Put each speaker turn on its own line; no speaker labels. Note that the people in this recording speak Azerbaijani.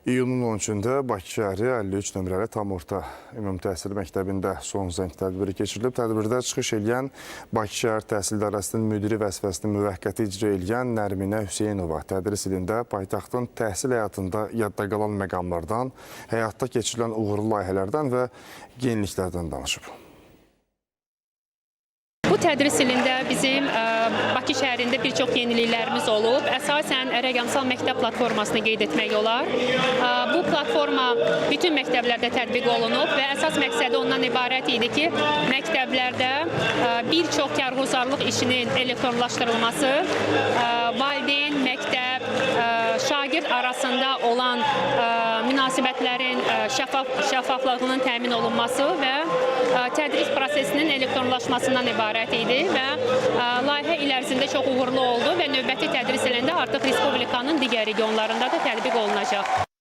İyunun 13-də Bakı şəhəri 53 nömrəli tam orta ümumi təhsil məktəbində son zəng tədbiri keçirilib. Tədbirdə çıxış edən Bakı şəhər Təhsil İdarəsinin müdiri vəzifəsini müvəqqəti icra edən Nərminə Hüseynova tədris ilində paytaxtın təhsil həyatında yadda qalan məqamlardan, həyata keçirilən uğurlu layihələrdən və yeniliklərdən danışıb.
Bu tədris ilində bizim Bakı şəhərində bir çox yeniliklərimiz olub. Əsasən rəqəmsal məktəb platformasını qeyd etmək olar. Bu platforma bütün məktəblərdə tətbiq olunub və əsas məqsədi ondan ibarət idi ki, məktəblərdə bir çox karguzarlıq işinin elektronlaşdırılması, valideyn, məktəb, şagird arasında olan münasibətlərin şəffaflığının təmin olunması və tədris prosesinin elektronlaşmasından ibarət idi və layihə il ərzində çox uğurlu oldu və növbəti tədris ilində artıq respublikanın digər regionlarında da tətbiq olunacaq.